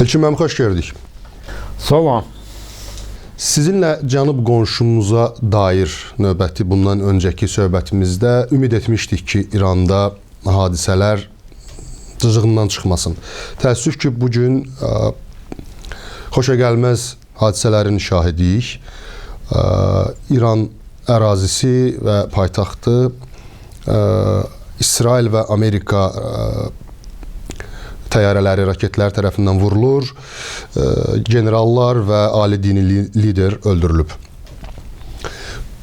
Elçin müəllim, xoş gördük. Salam. Sizinlə cənub qonşumuza dair növbəti bundan öncəki söhbətimizdə ümid etmişdik ki, İranda hadisələr cızığından çıxmasın. Təəssüf ki, bu gün xoşagəlməz hadisələrin şahidiyik. İran ərazisi və paytaxtı İsrail və Amerika təyyarələri, raketlər tərəfindən vurulur. Generallar və ali dini lider öldürülüb.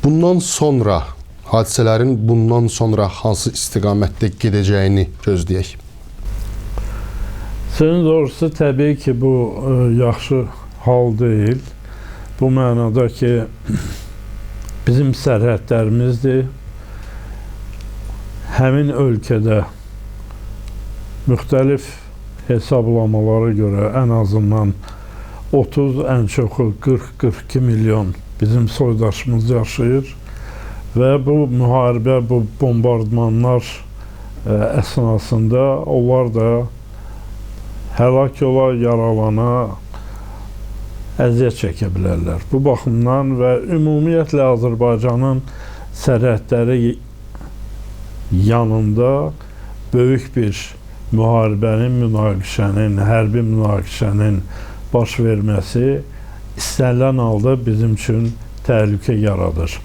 Bundan sonra hadisələrin bundan sonra hansı istiqamətdə gedəcəyini gözləyək. Sözün doğrusu təbii ki, bu yaxşı hal deyil. Bu mənada ki, bizim sərhədlərimizdir. Həmin ölkədə müxtəlif hesablamalara görə ən azından 30, ən çoxu 40-42 milyon bizim soydaşımız yaşayır və bu müharibə, bu bombardmanlar əsnasında onlar da həlak ola, yaralana, əziyyət çəkə bilərlər. Bu baxımdan və ümumiyyətlə Azərbaycanın sərhədləri yanında böyük bir müharibənin, münaqişənin, hərbi münaqişənin baş verməsi istənilən halda bizim üçün təhlükə yaradır.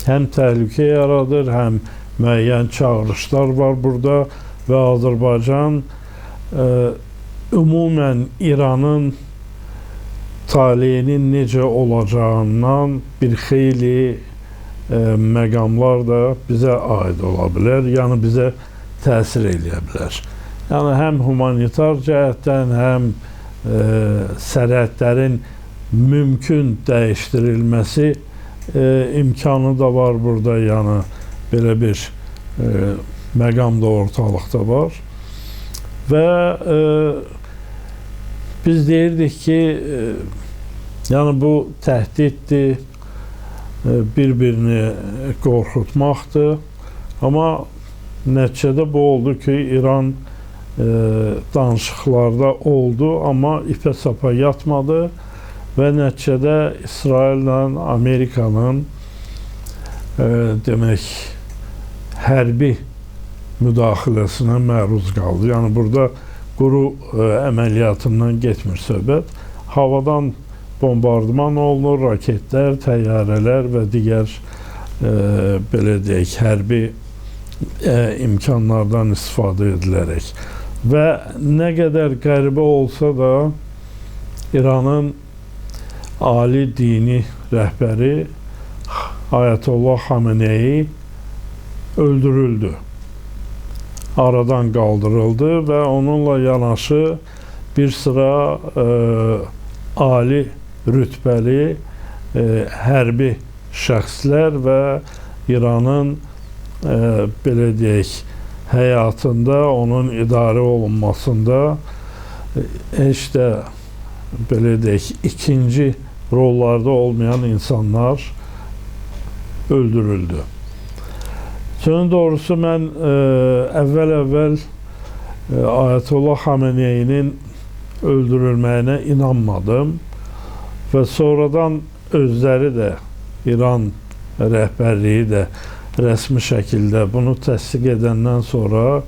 Həm təhlükə yaradır, həm müəyyən çağırışlar var burada və Azərbaycan ümumən İranın taleyinin necə olacağından bir xeyli məqamlar da bizə aid ola bilər, yəni bizə təsir eləyə bilər. Yəni həm humanitar cəhətdən, həm sərhədlərin mümkün dəyişdirilməsi imkanı da var burada, yəni belə bir məqam da ortalıqda var. Və biz deyirdik ki, yəni bu təhdiddir, bir-birini qorxutmaqdır. Amma nəticədə bu oldu ki, İran danışıqlarda oldu, amma ipə sapa yatmadı və nəticədə İsraillə Amerikanın demək, hərbi müdaxiləsinə məruz qaldı. Yəni burada quru əməliyyatından getmir söhbət. Havadan bombardman olunur, raketlər, təyyarələr və digər belə deyək, hərbi imkanlardan istifadə edilərək. Və nə qədər qəribə olsa da İranın ali dini rəhbəri Ayətullah Xameneyi öldürüldü. Aradan qaldırıldı və onunla yanaşı bir sıra ali rütbəli hərbi şəxslər və İranın belə deyək, həyatında, onun idarə olunmasında heç də belə deyək, ikinci rollarda olmayan insanlar öldürüldü. Sözün doğrusu mən əvvəl-əvvəl Ayətullah Xameneyinin öldürülməyinə inanmadım və sonradan özləri də, İran rəhbərliyi də rəsmi şəkildə bunu təsdiq edəndən sonra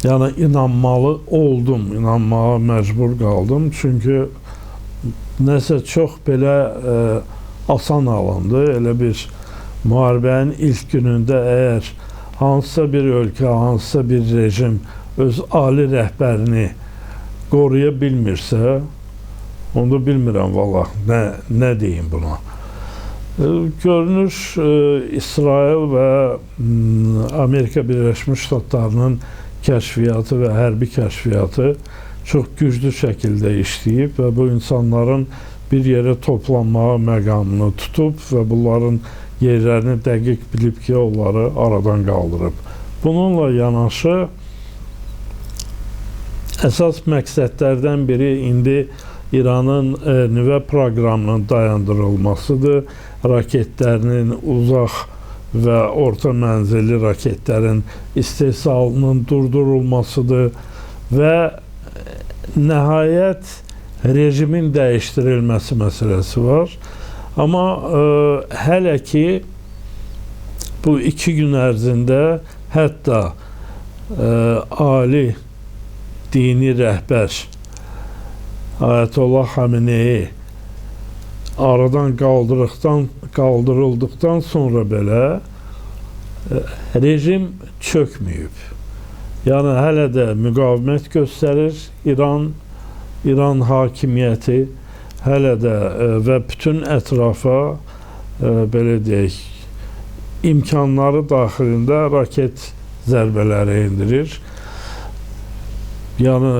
yəni inanmalı oldum, inanmağa məcbur qaldım. Çünki nəsə çox belə asan alındı. Elə bir müharibənin ilk günündə əgər hansısa bir ölkə, hansısa bir rejim öz ali rəhbərini qoruya bilmirsə, onu da bilmirəm vallah, nə deyim buna. Görünür, İsrail və Amerika Birləşmiş Ştatlarının kəşfiyyatı və hərbi kəşfiyyatı çox güclü şəkildə işləyib və bu insanların bir yerə toplanmağa məqamını tutub və bunların yerlərini dəqiq bilib ki, onları aradan qaldırıb. Bununla yanaşı əsas məqsədlərdən biri indi İranın nüvə proqramının dayandırılmasıdır. Raketlərinin uzaq və orta mənzilli raketlərin istehsalının durdurulmasıdır və Nəhayət rejimin dəyişdirilməsi məsələsi var. Amma hələ ki bu 2 gün ərzində hətta ali dini rəhbər Ayətullah Xameneyi aradan qaldırıldıqdan sonra belə rejim çökməyib. Yəni hələ də müqavimət göstərir İran hakimiyyəti, hələ də və bütün ətrafa belə deyək, imkanları daxilində raket zərbələri endirir. Yəni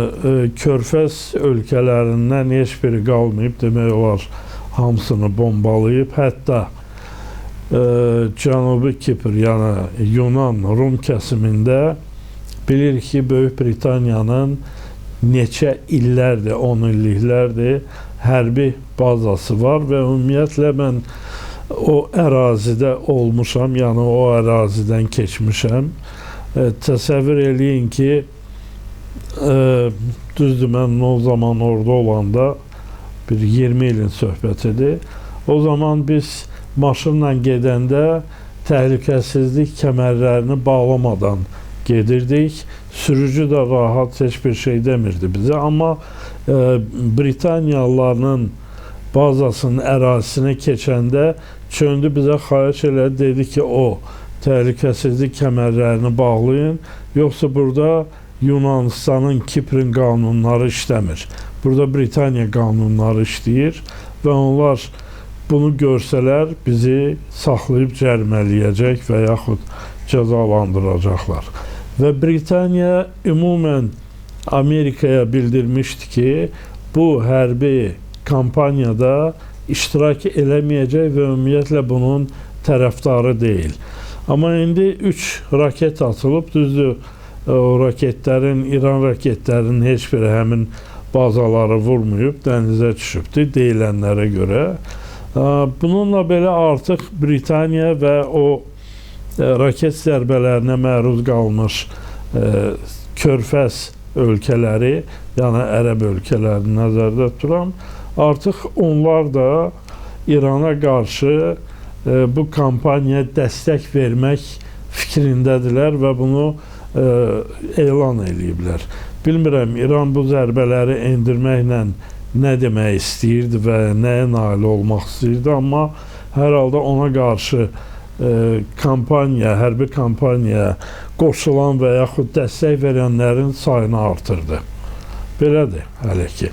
Körfəz ölkələrindən heç biri qalmayıb, demək olar hamısını bombalayıb. Hətta Cənubi Kipr, yəni Yunan, Rum kəsimində bilir ki, Böyük Britaniyanın neçə illərdir, 10 illiklərdir hərbi bazası var və ümumiyyətlə mən o ərazidə olmuşam, yəni o ərazidən keçmişəm. Təsəvvür eləyin ki, düzdür, mən o zaman orada olanda bir 20 ilin söhbətidir. O zaman biz maşınla gedəndə təhlükəsizlik kəmərlərini bağlamadan gedirdik. Sürücü də rahat heç bir şey demirdi bizə. Amma Britaniyalıların bazasının ərazisinə keçəndə çöndü bizə xahiş elədi, dedi ki, o təhlükəsizlik kəmərlərini bağlayın, yoxsa burada Yunanistanın, Kiprin qanunları işləmir. Burada Britaniya qanunları işləyir və onlar bunu görsələr bizi saxlayıb cərimələyəcək və yaxud cəzalandıracaqlar. Və Britaniya ümumən Amerikaya bildirmişdi ki, bu hərbi kampaniyada iştirak eləməyəcək və ümumiyyətlə bunun tərəfdarı deyil. Amma indi 3 raket atılıb, düzdür, o raketlərin, İran raketlərinin heç biri həmin bazaları vurmayıb, dənizə düşübdür deyilənlərə görə. Bununla belə artıq Britaniya və o raket zərbələrinə məruz qalmış Körfəz ölkələri, yəni Ərəb ölkələrini nəzərdə tuturam, artıq onlar da İrana qarşı bu kampaniyaya dəstək vermək fikrindədirlər və bunu elan eləyiblər. Bilmirəm, İran bu zərbələri endirməklə nə demək istəyirdi və nəyə nail olmaq istəyirdi, amma hər halda ona qarşı kampaniya, hərbi kampaniyaya qoşulan və yaxud dəstək verənlərin sayını artırdı. Belədir hələ ki.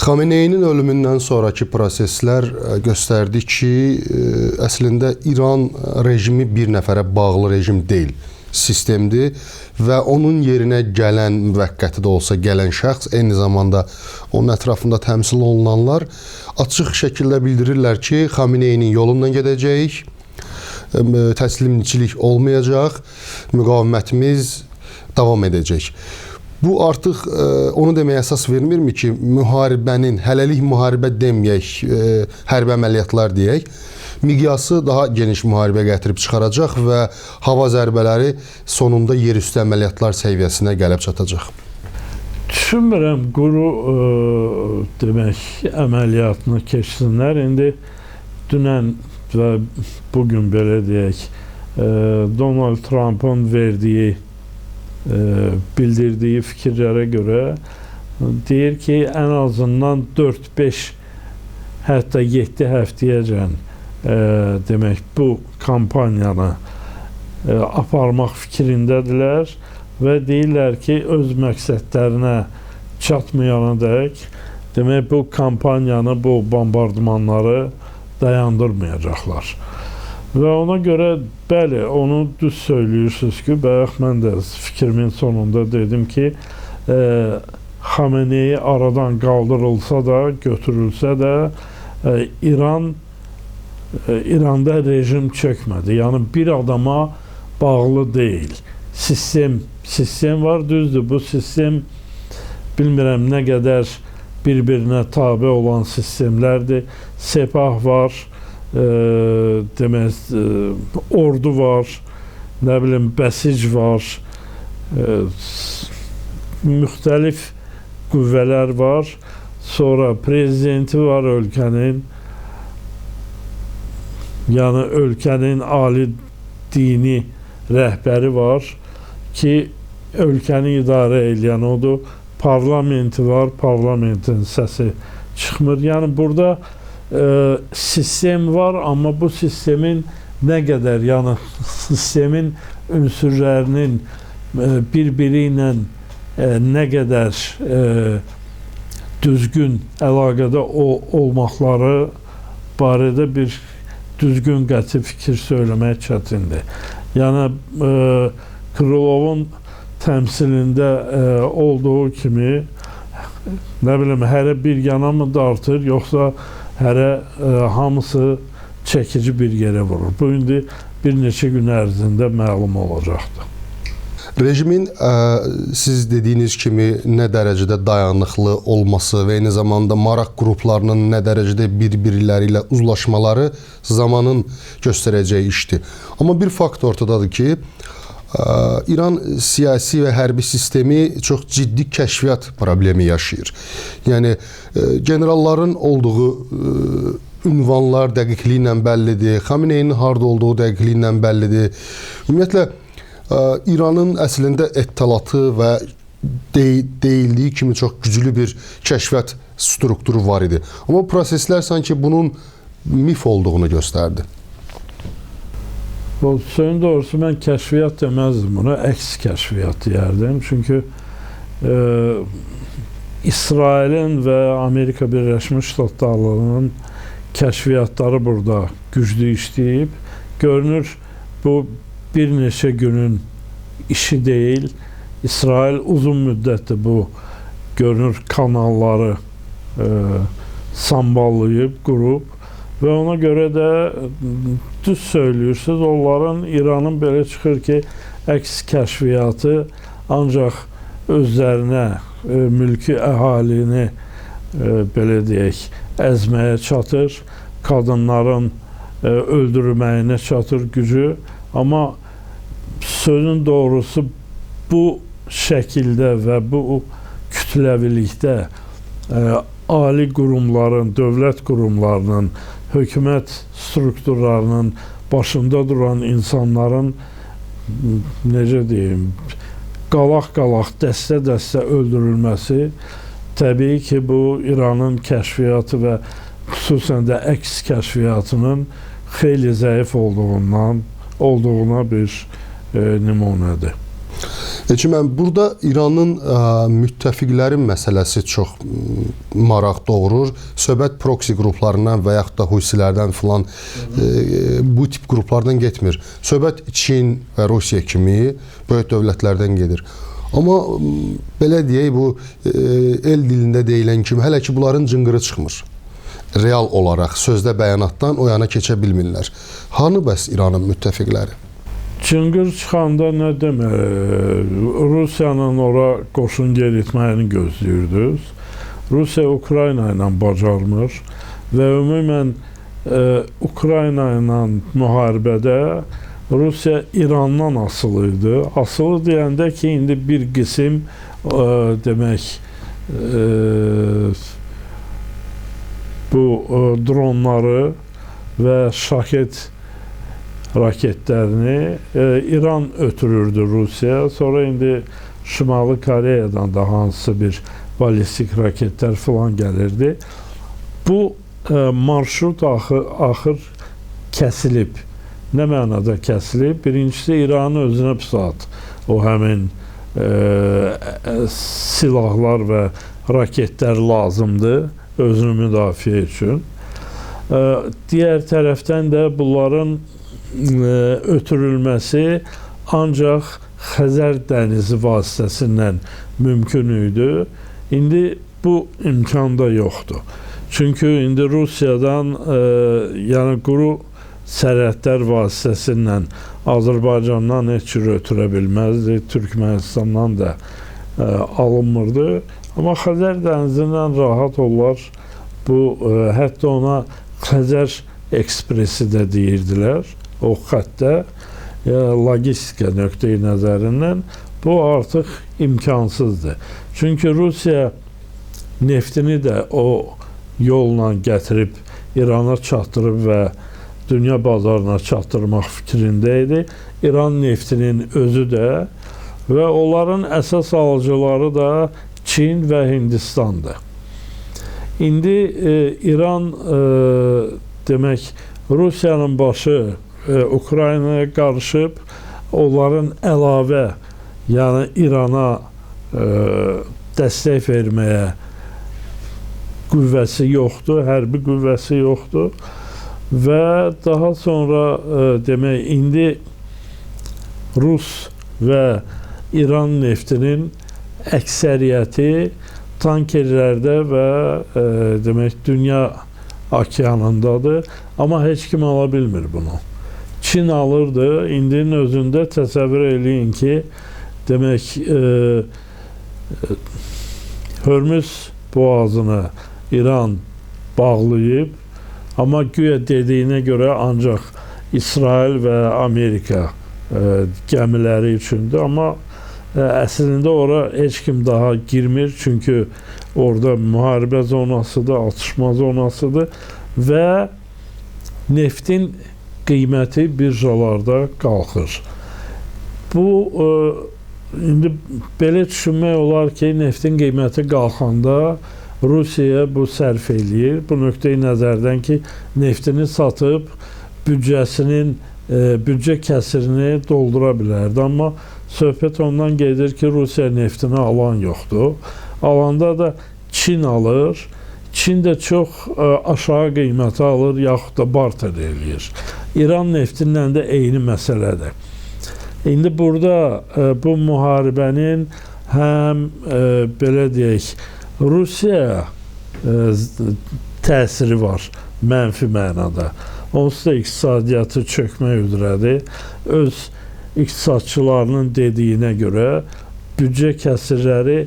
Xameneyinin ölümündən sonraki proseslər göstərdi ki, əslində İran rejimi bir nəfərə bağlı rejim deyil, sistemdir və onun yerinə gələn, müvəqqəti də olsa gələn şəxs, eyni zamanda onun ətrafında təmsil olunanlar açıq şəkildə bildirirlər ki, Xameneyinin yolundan gedəcəyik, təslimçilik olmayacaq, müqavimətimiz davam edəcək. Bu artıq onu deməyə əsas vermirmi ki, müharibənin, hələlik müharibə deməyək, hərbi əməliyyatlar deyək, miqyası daha geniş müharibə gətirib çıxaracaq və hava zərbələri sonunda yerüstü əməliyyatlar səviyyəsinə gəlib çatacaq? Düşünmürəm, quru demək əməliyyatını keçsinlər. İndi dünən və bugün belə deyək, Donald Trumpın verdiyi, bildirdiyi fikirlərə görə deyir ki, ən azından 4-5, hətta 7 həftəyəcən demək bu kampaniyanı aparmaq fikrindədirlər və deyirlər ki, öz məqsədlərinə çatmayana dək demək bu kampaniyanı, bu bombardmanları dayandırmayacaqlar. Və ona görə, bəli, onu düz söylüyürsünüz ki, bayaq mən də fikrimin sonunda dedim ki, Xameneyi aradan qaldırılsa da, götürülsə də, İranda rejim çökmədi. Yəni, bir adama bağlı deyil. Sistem var, düzdür. Bu sistem, bilmirəm nə qədər bir-birinə tabe olan sistemlərdir. Sepah var, demək, ordu var, nə bilim, bəsic var, müxtəlif qüvvələr var, sonra prezidenti var ölkənin, yəni ölkənin ali dini rəhbəri var ki, ölkəni idarə eləyən odur. Parlamenti var, parlamentin səsi çıxmır. Yəni burada sistem var, amma bu sistemin nə qədər, yəni sistemin ünsürlərinin bir-biri ilə nə qədər düzgün əlaqədə olmaqları barədə bir düzgün qəti fikir söyləmək çətindir. Yəni Krılovun təmsilində olduğu kimi, nə bilim, hərə bir yana mı dartır, yoxsa hərə hamısı çəkici bir yerə vurur. Bu indi bir neçə gün ərzində məlum olacaqdır. Rejimin siz dediyiniz kimi nə dərəcədə dayanıqlı olması və eyni zamanda maraq qruplarının nə dərəcədə bir-birləri ilə uzlaşmaları zamanın göstərəcəyi işdir. Amma bir fakt ortadadır ki, İran siyasi və hərbi sistemi çox ciddi kəşfiyyat problemi yaşayır. Yəni generalların olduğu ünvanlar dəqiqliyi ilə bəllidir, Xameneyinin harda olduğu dəqiqliyi ilə bəllidir. Ümumiyyətlə, İranın əslində ettilatı və deyildiyi kimi çox güclü bir kəşfiyyat strukturu var idi. Amma proseslər sanki bunun mif olduğunu göstərdi. Sözün doğrusu mən kəşfiyyat deməzdim buna, əks kəşfiyyat deyərdim. Çünki İsrailin və Amerika Birləşmiş Ştatlarının kəşfiyyatları burada güclü işləyib. Görünür, bu bir neçə günün işi deyil. İsrail uzun müddətdir bu görünür kanalları samballayıb, qurub və ona görə də düz söylüyürsünüz, onların İranın belə çıxır ki, əks kəşfiyyatı ancaq özlərinə, mülki əhalini belə deyək, əzməyə çatır, qadınların öldürməyinə çatır gücü. Amma sözün doğrusu bu şəkildə və bu kütləvilikdə ali qurumların, dövlət qurumlarının, hökumət strukturlarının başında duran insanların, necə deyim, qalaq-qalaq, dəstə-dəstə öldürülməsi təbii ki, bu İranın kəşfiyyatı və xüsusən də əks kəşfiyyatının xeyli zəif olduğuna bir nümunədir. Elçin müəllim, burada İranın müttəfiqlərin məsələsi çox maraq doğurur. Söhbət proksi qruplarından və yaxud da Husilərdən filan bu tip qruplardan getmir. Söhbət Çin və Rusiya kimi böyük dövlətlərdən gedir. Amma belə deyək, bu el dilində deyilən kimi hələ ki bunların cınqırı çıxmır. Real olaraq sözdə bəyanatdan o yana keçə bilmirlər. Hanı bəs İranın müttəfiqləri? Cınqır çıxanda nə demək, Rusiyanın ora qoşun yeritməyini gözləyirdiniz. Rusiya Ukrayna ilə bacarmır və ümumən Ukrayna ilə müharibədə Rusiya İrandan asılı idi. Asılı deyəndə ki, indi bir qism demək bu dronları və şahet raketlərini İran ötürürdü Rusiya. Sonra indi Şimali Koreyadan da hansısa bir balistik raketlər filan gəlirdi. Bu marşrut axır kəsilib. Nə mənada kəsilib? Birincisi İranın özünə pusat o həmin silahlar və raketlər lazımdır özünü müdafiə üçün. Digər tərəfdən də bunların ötürülməsi ancaq Xəzər dənizi vasitəsindən mümkün idi. İndi bu imkan da yoxdur. Çünki indi Rusiyadan yəni quru sərhədlər vasitəsindən Azərbaycandan heç cür ötürə bilməzdi, Türkmənistandan da alınmırdı. Amma Xəzər dənizindən rahat onlar bu, hətta ona Xəzər ekspresi də deyirdilər o xəttə, logistika nöqteyi nəzərindən bu artıq imkansızdır. Çünki Rusiya Neftini də o yolla gətirib İrana çatdırıb və dünya bazarına çatdırmaq fikrində idi. İran neftinin özü də və onların əsas alıcıları da Çin və Hindistandır. İndi İran demək Rusiyanın başı Ukraynaya qarışıb, onların əlavə, yəni İrana dəstək verməyə qüvvəsi yoxdur, hərbi qüvvəsi yoxdur və daha sonra demək indi Rus və İran neftinin əksəriyyəti tankerlərdə və demək dünya okeanındadır, amma heç kim ala bilmir bunu. Çin alırdı, indinin özündə təsəvvür eləyin ki, demək Hörmüz boğazını İran bağlayıb, amma güya dediyinə görə ancaq İsrail və Amerika gəmiləri üçündür, amma əslində ora heç kim daha girmir, çünki orada müharibə zonasıdır, atışma zonasıdır və neftin qiyməti birjalarda qalxır. Bu, indi belə düşünmək olar ki, neftin qiyməti qalxanda Rusiyaya bu sərf eləyir. Bu nöqteyi nəzərdən ki, neftini satıb büdcəsinin, büdcə kəsirini doldura bilərdi. Amma söhbət ondan gedir ki, Rusiya neftini alan yoxdur. Alanda da Çin alır. Çin də çox aşağı qiymətə alır, yaxud da barter eləyir. İran neftindən də eyni məsələdir. İndi burada bu müharibənin həm belə deyək, Rusiyaya təsiri var mənfi mənada. Onsuz da iqtisadiyyatı çökmək üzrədir. Öz iqtisadçılarının dediyinə görə büdcə kəsirləri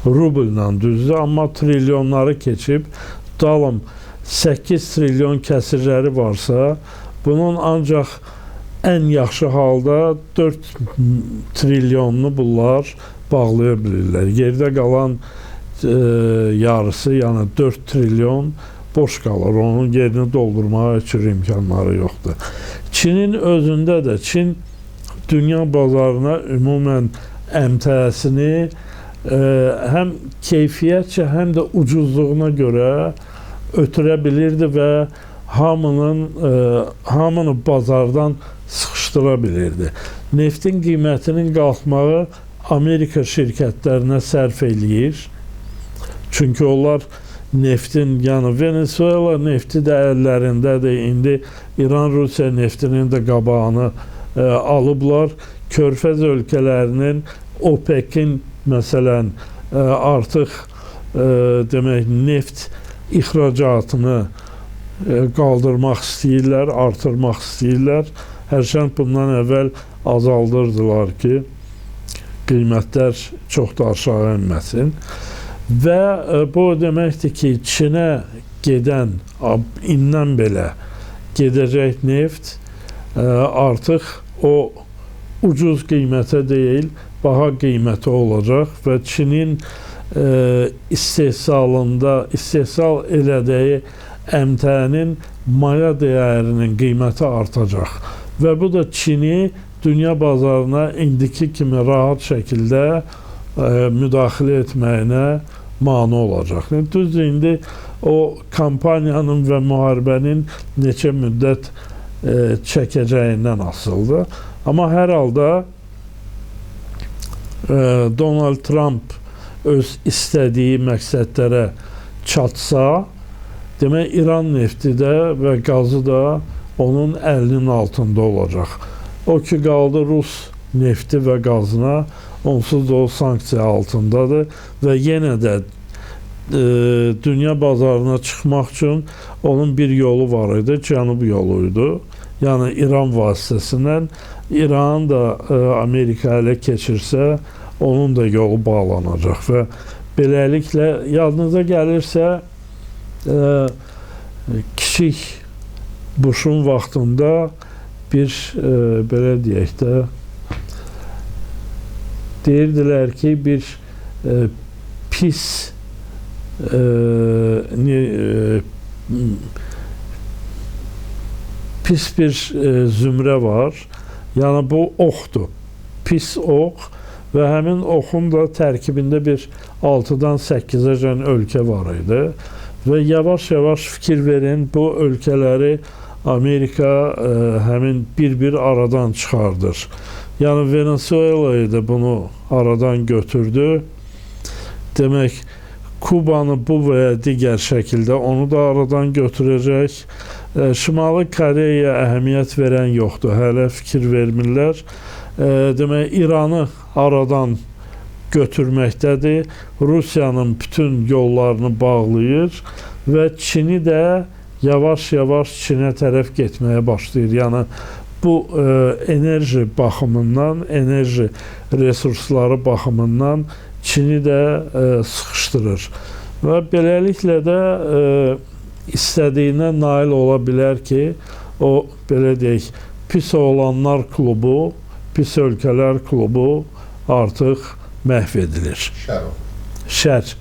rubl-la düzdür, amma trilyonları keçib, tutalım 8 trilyon kəsirləri varsa, bunun ancaq ən yaxşı halda 4 trilyonunu bunlar bağlaya bilirlər. Yerdə qalan yarısı, yəni 4 trilyon boş qalır. Onun yerini doldurmağa heç cür imkanları yoxdur. Çinin özündə də, Çin dünya bazarına ümumən əmtəəsini həm keyfiyyətcə, həm də ucuzluğuna görə ötürə bilirdi və hamını bazardan sıxışdıra bilirdi. Neftin qiymətinin qalxmağı Amerika şirkətlərinə sərf eləyir. Çünki onlar neftin, yəni Venezuela nefti də əllərindədir. İndi İran-Rusiya neftinin də qabağını alıblar. Körfəz ölkələrinin, OPEC-in məsələn, artıq demək, neft ixracatını qaldırmaq istəyirlər, artırmaq istəyirlər. Hərçənd bundan əvvəl azaldırdılar ki, qiymətlər çox da aşağı enməsin. Və bu deməkdir ki, Çinə gedən, indən belə gedəcək neft artıq o ucuz qiymətə deyil, baha qiymətə olacaq və Çinin istehsalında, istehsal elədiyi əmtənin maya dəyərinin qiyməti artacaq. Və bu da Çini dünya bazarına indiki kimi rahat şəkildə müdaxilə etməyinə mane olacaq. Düzdür, indi o kampaniyanın və müharibənin neçə müddət çəkəcəyindən asılıdır. Amma hər halda Donald Trump öz istədiyi məqsədlərə çatsa, demək İran nefti də və qazı da onun əlinin altında olacaq. O ki qaldı Rus nefti və qazına, onsuz da o sanksiya altındadır və yenə də dünya bazarına çıxmaq üçün onun bir yolu var idi, cənub yolu idi. Yəni İran vasitəsindən İran da Amerika ələ keçirsə, onun da yolu bağlanacaq və beləliklə yadınıza gəlirsə, kiçik Buşun vaxtında bir, belə deyək də, deyirdilər ki, bir pis pis bir zümrə var. Yəni bu oxdur. Pis ox və həmin oxun da tərkibində bir 6-dan 8-əcən ölkə var idi. Və yavaş-yavaş fikir verin, bu ölkələri Amerika həmin bir-bir aradan çıxardır. Yəni Venezuela idi bunu aradan götürdü. Demək, Kubanı bu və ya digər şəkildə onu da aradan götürəcək. Şimali Koreya əhəmiyyət verən yoxdur, hələ fikir vermirlər. Demək, İranı aradan götürməkdədir. Rusiyanın bütün yollarını bağlayır və Çini də yavaş-yavaş Çinə tərəf getməyə başlayır. Yəni, bu enerji baxımından, enerji resursları baxımından Çini də sıxışdırır. Və beləliklə də istədiyinə nail ola bilər ki, o, belə deyək, pis olanlar klubu, pis ölkələr klubu artıq məhv edilir. Şər o. Şər.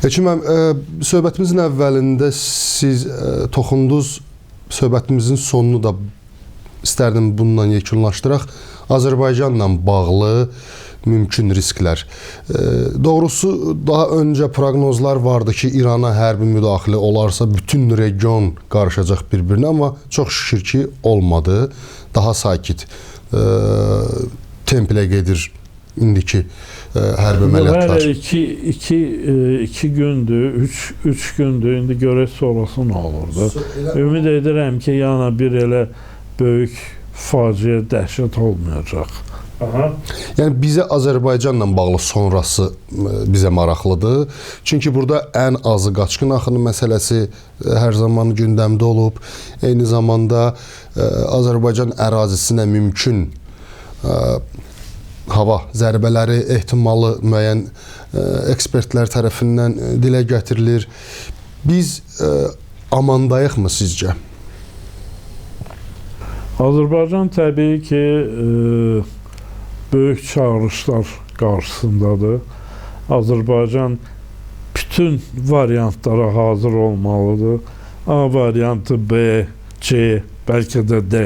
Elçin müəllim, söhbətimizin əvvəlində siz toxundunuz, söhbətimizin sonunu da istərdim bununla yekunlaşdıraq. Azərbaycanla bağlı mümkün risklər. Doğrusu, daha öncə proqnozlar vardı ki, İrana hərbi müdaxilə olarsa bütün region qarışacaq bir-birinə, amma çox şükür ki, olmadı. Daha sakit templə gedir indiki hərbi əməliyyatlar. Hələ iki gündür, üç gündür, indi görək sonrası nə olurdu. Ümid edirəm ki, yəni bir elə böyük faciə, dəhşət olmayacaq. Aha. Yəni bizə Azərbaycanla bağlı sonrası bizə maraqlıdır. Çünki burada ən azı qaçqın axını məsələsi hər zaman gündəmdə olub. Eyni zamanda Azərbaycan ərazisinə mümkün hava zərbələri ehtimalı müəyyən ekspertlər tərəfindən dilə gətirilir. Biz amandayıqmı sizcə? Azərbaycan təbii ki, böyük çağırışlar qarşısındadır. Azərbaycan bütün variantlara hazır olmalıdır. A variantı, B, C, bəlkə də D.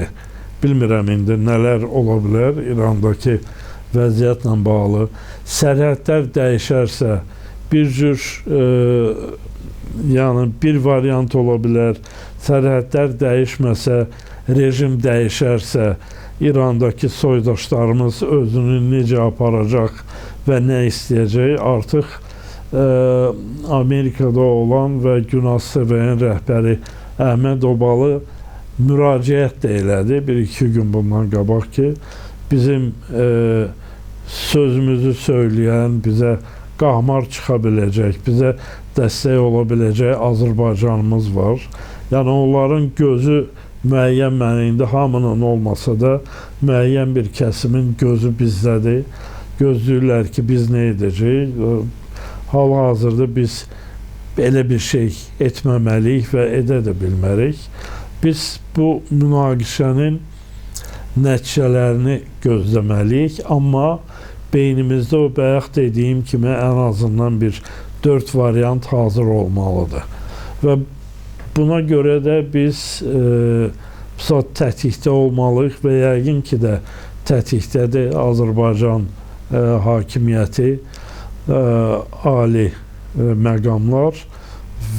Bilmirəm indi nələr ola bilər İrandakı vəziyyətlə bağlı. Sərhədlər dəyişərsə bir cür, yəni bir variant ola bilər. Sərhədlər dəyişməsə, rejim dəyişərsə, İrandakı soydaşlarımız özünü necə aparacaq və nə istəyəcək, artıq Amerikada olan və Günah SVN rəhbəri Əhməd Obalı müraciət də elədi bir-iki gün bundan qabaq ki, bizim sözümüzü söyləyən, bizə qahmar çıxa biləcək, bizə dəstək ola biləcək Azərbaycanımız var. Yəni onların gözü müəyyən mənə indi hamının olmasa da müəyyən bir kəsimin gözü bizdədir. Gözləyirlər ki, biz nə edəcəyik? Hal-hazırda biz belə bir şey etməməliyik və edə də bilmərik. Biz bu münaqişənin nəticələrini gözləməliyik, amma beynimizdə o bayaq dediyim kimi ən azından bir 4 variant hazır olmalıdır. Və buna görə də biz tətikdə olmalıyıq və yəqin ki də tətikdədir Azərbaycan hakimiyyəti, ali məqamlar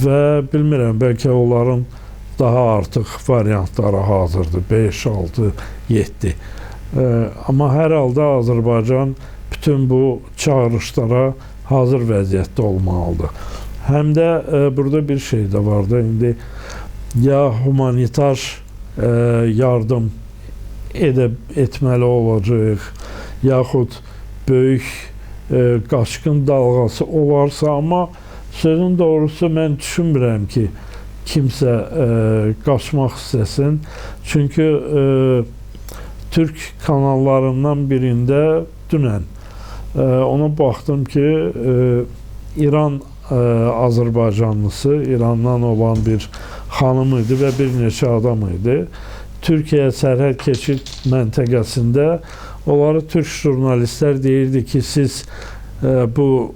və bilmirəm, bəlkə onların daha artıq variantları hazırdır, 5, 6, 7. Amma hər halda Azərbaycan bütün bu çağırışlara hazır vəziyyətdə olmalıdır. Həm də burada bir şey də vardı. İndi ya humanitar yardım etməli olacaq, yaxud böyük qaçqın dalğası olarsa, amma sözün doğrusu mən düşünmürəm ki, kimsə qaçmaq istəsin. Çünki Türk kanallarından birində dünən ona baxdım ki, İran Azərbaycanlısı, İrandan olan bir xanım idi və bir neçə adam idi. Türkiyə sərhəd keçid məntəqəsində onları türk jurnalistlər deyirdi ki, siz bu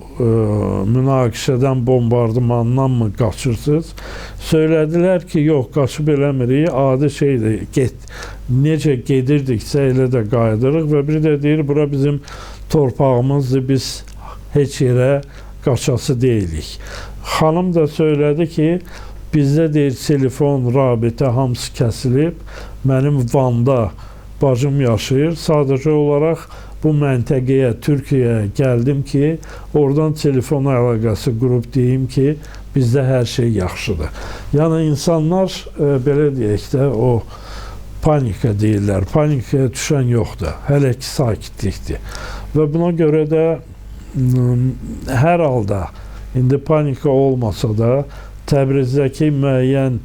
münaqişədən, bombardımandan mı qaçırsınız? Söylədilər ki, yox, qaçıb eləmirik, adi şeydir, necə gedirdiksə elə də qayıdırıq və bir də deyir, bura bizim torpağımızdır, biz heç yerə qaçası deyilik. Xanım da söylədi ki, bizdə deyir, telefon, rabitə hamısı kəsilib, mənim Vanda bacım yaşayır, sadəcə olaraq bu məntəqəyə, Türkiyəyə gəldim ki, oradan telefon əlaqəsi qurub deyim ki, bizdə hər şey yaxşıdır. Yəni insanlar, belə deyək də, o panika deyirlər, panikaya düşən yoxdur, hələ ki sakitlikdir. Və buna görə də hər halda, indi panika olmasa da, Təbrizdəki müəyyən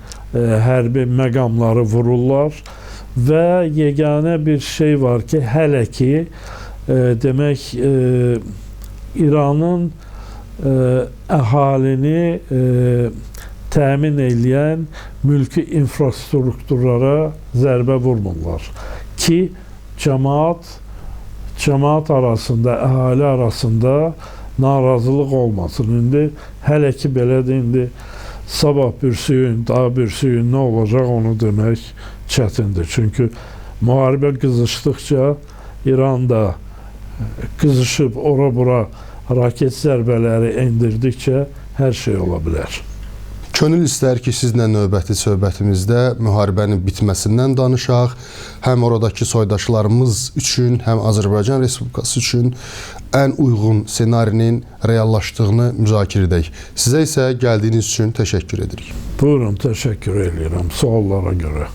hərbi məqamları vururlar və yeganə bir şey var ki, hələ ki, demək, İranın əhalini təmin eləyən mülki infrastrukturlara zərbə vurmurlar ki, cəmaat arasında, əhali arasında narazılıq olmasın. İndi hələ ki belədir, indi sabah bürsüyün, daha bürsüyün nə olacaq onu demək çətindir. Çünki müharibə qızışdıqca İran da qızışıb ora-bura raket zərbələri endirdikcə hər şey ola bilər. Könül istər ki, sizlə növbəti söhbətimizdə müharibənin bitməsindən danışaq. Həm oradakı soydaşlarımız üçün, həm Azərbaycan Respublikası üçün ən uyğun ssenarinin reallaşdığını müzakirə edək. Sizə isə gəldiyiniz üçün təşəkkür edirik. Buyurun, təşəkkür edirəm suallara görə.